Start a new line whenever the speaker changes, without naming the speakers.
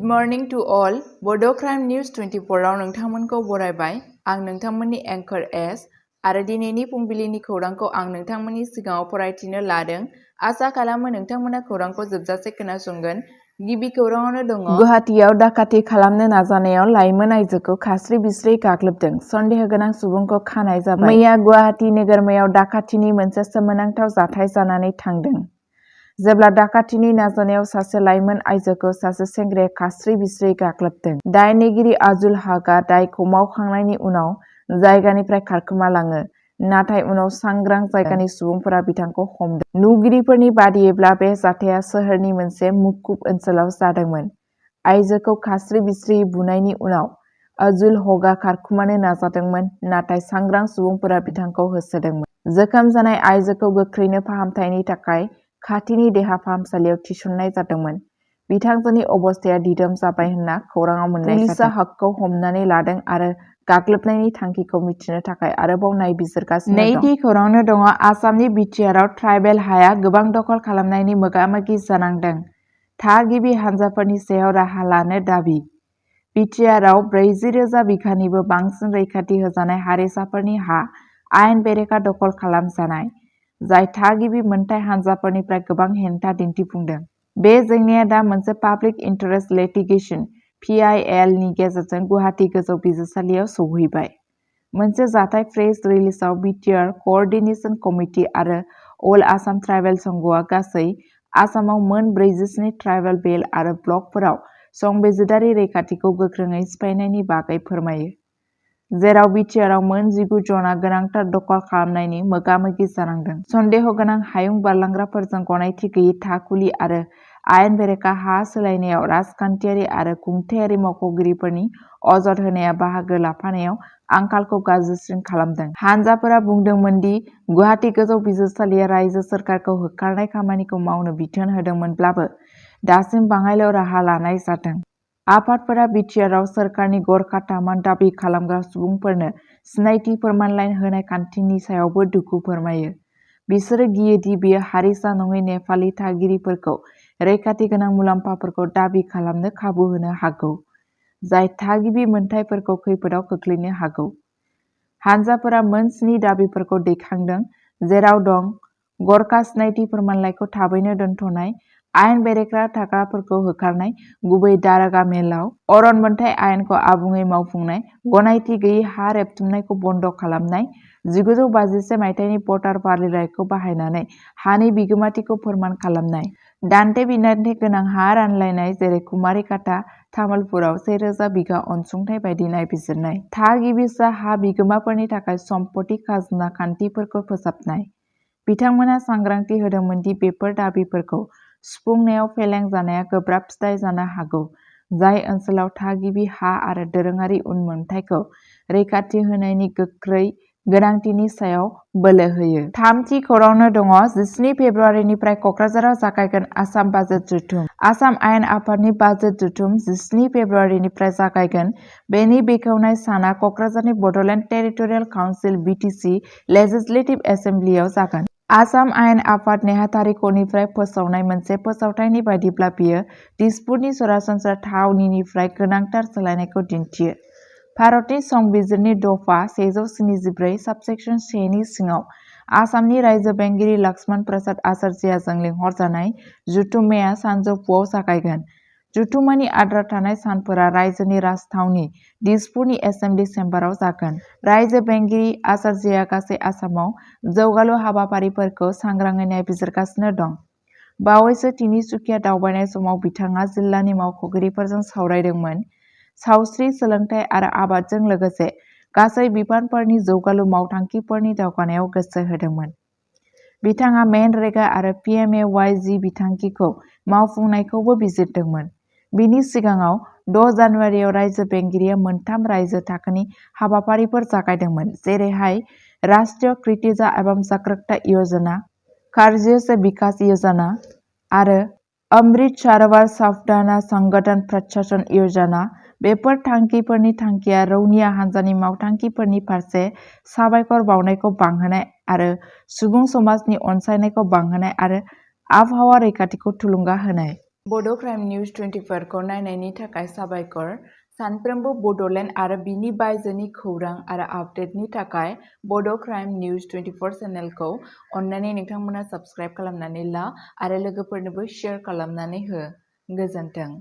morning to all. Bodo News 24 आव नोंथांमोनखौ बरायबाय। आं नोंथांमोननि एंकर एस आरो दिनैनि फुंबिलिनि खौरांखौ आं नोंथांमोननि सिगाङाव फरायथिनो लादों। आसा खालामो नोंथांमोना खौरांखौ जोबजासे खोनासंगोन। गिबि खौराङावनो दङ। गुवाहाटीयाव डाकाति खालामनो नाजानायाव लाइमोन आइजोखौ खास्रि बिस्रि गाग्लोबदों। सन्देह गोनां सुबुंखौ खानाय जाबाय। मैया गुवाहाटी नोगोरमायाव डाकातिनि मोनसे सोमोनांथाव जाथाय जानानै थांदों। जेब्ला डाकातिनि नाजानायाव सासे लाइमोन आइजोखौ सासे सेंग्राया खास्रि बिस्रि गाग्लोबदों। दायनिगिरि आजुल हाकआ दायखौ मावखांनायनि उनाव जायगानिफ्राय खारखोमालाङो। नाथाय उनाव सांग्रां जायगानि सुबुंफोरा बिथांखौ हमदों। नुगिरिफोरनि बादियैब्ला बे जाथाया सोहोरनि मोनसे मुखुब ओनसोलाव जादोंमोन। आइजोखौ खास्रि बिस्रि बुनायनि उनाव आजुल हकआ खारखोमानो नाजादोंमोन, नाथाय सांग्रां सुबुंफोरा बिथांखौ होसोदोंमोन। जोखोम जानाय आइजोखौ गोख्रैनो फाहामथायनि थाखाय खाथिनि देहा फाहामसालियाव थिसननाय जादोंमोन। बिथांजोनि अबस्थाया दिदोम जाबाय होनना खौराङाव मोननाय जादों। पुलिसआ हकखौ हमनानै लादों आरो गाग्लोबनायनि थांखिखौ मिथिनो थाखाय आरोबाव नायबिजिरगासिनो दं। नैथि खौराङावनो दङ। आसामनि बिटिआरआव ट्राइबेल हाया गोबां दखल खालामनायनि मोगा-मोगि जानांदों। थागिबि हानजाफोरनि सायाव राहा लानो दाबि। बिटिआरआव 40,000 बिघानिबो बांसिन रैखाथि होजानाय हारिसाफोरनि हा आयेन बेरेखा दखल खालामजानाय, जाय थागिबि मोनथाय हानजाफोरनिफ्राय गोबां हेंथा दिन्थिफुंदों। बे जेंनाया दा मोनसे पाब्लिक इन्टारेस्ट लिटिगेशन (PIL) नि गेजेरजों गुवाहाटी गोजौ बिजिरसालियाव सौहैबाय। मोनसे जाथाय प्रेस रिलिजआव बिटिआर क'अर्डिनेशन कमिटि आरो अल आसाम ट्राइबेल संघआ गासै आसामाव मोन 47 ट्राइबेल बेल्ट आरो ब्लकफोराव संबिजिरारि रैखाथिखौ गोख्रोङै सिफायनायनि बागै फोरमायो, जेराव बिटिआरआव मोन 19 जनआ गोनांथार दखल खालामनायनि मोगा-मोगि जानांदों। सन्देह गोनां हायुं बारलांग्राफोरजों गनायथि गैयै थाखुलि आरो आयेन बेरेखा हा सोलायनायाव राजखान्थियारि आरो खुंथायारि मावख'गिरिफोरनि अजद होनाया बाहागो लाफानायाव आंखालखौ गाज्रिसिन खालामदों। हानजाफोरा बुंदोंमोन दि गुवाहाटी गोजौ बिजिरसालिया रायजो सोरखारखौ होखारनाय खामानिखौ मावनो बिथोन होदोंमोनब्लाबो दासिम बाङाइल' राहा लानाय जादों। आफादफोरा बिटिआरआव सोरखारनि गरखा थामान दाबि खालामग्रा सुबुंफोरनो सिनायथि फोरमानलाइ होनाय खान्थिनि सायावबो दुखु फोरमायो। बिसोरो गियो दि बेयो हारिसा नङै नेपालि थागिरिफोरखौ रैखाथि गोनां मुलाम्फाफोरखौ दाबि खालामनो खाबु होनो हागौ, जाय थागिबि मोनथायफोरखौ खैफोदाव खोख्लैनो हागौ। हानजाफोरा मोन 7 दाबिफोरखौ दैखांदों, जेराव दं गरखा सिनायथि फोरमानलाइखौ थाबैनो दोनथ'नाय, आयेन बेरेखा थाग्राफोरखौ होखारनाय, गुबै दारागा मेलाव अरन मोनथाय आयेनखौ आबुङै मावफुंनाय, गनायथि गैयै हा रेबथुमनायखौ बन्द' खालामनाय, 1952 मायथाइनि भटार फारिलाइखौ बाहायनानै हानि बिगोमाथिखौ फोरमान खालामनाय, दान्थे-बिदान्थे गोनां हा रानलायनाय जेरै कुमारिकाटा, तामुलपुराव 1000 बिघा अनसुंथाइ बायदि नायबिजिरनाय, थागिबिसा हा बिगोमाफोरनि थाखाय सम्पथि खाजोना खान्थिफोरखौ फोसाबनाय। बिथांमोना सांग्रांथि होदोंमोन दि बेफोर दाबिफोरखौ सुफुंनायाव फेलें जानाया गोब्राब फिथाय जानो हागौ, जाय ओनसोलाव थागिबि हा आरो दोरोङारि उनमोनथाइखौ रैखाथि होनायनि गोख्रै गोनांथिनि सायाव बोलो होयो। थामथि खौराङावनो दङ। 17 फेब्रुआरिनिफ्राय क'क्राझाराव जागायगोन आसाम बाजेट जथुम। आसाम आयेन आफादनि बाजेट जथुम 17 फेब्रुआरिनिफ्राय जागायगोन। बेनि बेखेवनाय साना क'क्राझारनि Bodoland territorial council (BTC) legislative एसेमब्लियाव जागोन। आसाम आयेन आफाद नेहाथारिख'निफ्राय फोसावनाय मोनसे फोसावथायनि बायदिब्ला बेयो दिसपुरनि सरासनस्रा थावनिनिफ्राय गोनांथार सोलायनायखौ दिन्थियो। भारतनि संबिजिरनि दफा 174 सबसेक्सन 1 नि सिङाव आसामनि रायजो बेंगिरि लक्ष्मण प्रसाद आचार्यजों लिंहरजानाय जथुम्माया सानजौफुआव जागायगोन। जथुम्मानि आद्रा थानाय सानफोरा रायजोनि राजथावनि दिसपुरनि एसेमब्लि चेम्बाराव जागोन। रायजो बेंगिरि आचार्यआ गासै आसामाव जौगालु हाबाफारिफोरखौ सांग्राङै नायबिजिरगासिनो दं। बावैसो तिनिसुकिया दावबायनाय समाव बिथाङा जिल्लानि मावख'गिरिफोरजों सावरायदोंमोन। सावस्रि, सोलोंथाइ आरो आबादजों लोगोसे गासै बिफानफोरनि जौगालु मावथांखिफोरनि दावगानायाव गोसो होदोंमोन। बिथाङा मेनरेगा आरो PMAY-G बिथांखिखौ मावफुंनायखौबो बिजिरदोंमोन। बिनि सिगाङाव 6 जानुवारियाव रायजो बेंगिरिया मोनथाम रायजो थाखोनि हाबाफारिफोर जागायदोंमोन, जेरैहाय राष्ट्रीय कृषिजा एवं जागरूकता योजना, कार्य से विकास योजना आरो अमृत सरोवर सावधाना संगठन प्रशासन योजना। बेफोर थांखिफोरनि थांखिया रौनिया हान्जानि मावथांखिफोरनि फारसे साबायखर बावनायखौ बांहोनाय आरो सुबुं समाजनि अनसायनायखौ बांहोनाय आरो आबहावा रैखाथिखौ थुलुंगा होनाय। बड' क्राइम निउस 24 खौ नायनायनि थाखाय साबायखर। सानफ्रोमबो बड'लेण्ड आरो बिनि बायजोनि खौरां आरो आपडेटनि थाखाय बड' क्राइम निउस 24 चेनेलखौ अन्नानै नोंथांमोना साबस्क्राइब खालामनानै ला आरो लोगोफोरनोबो शेयार खालामनानै हो। गोजोन्थों।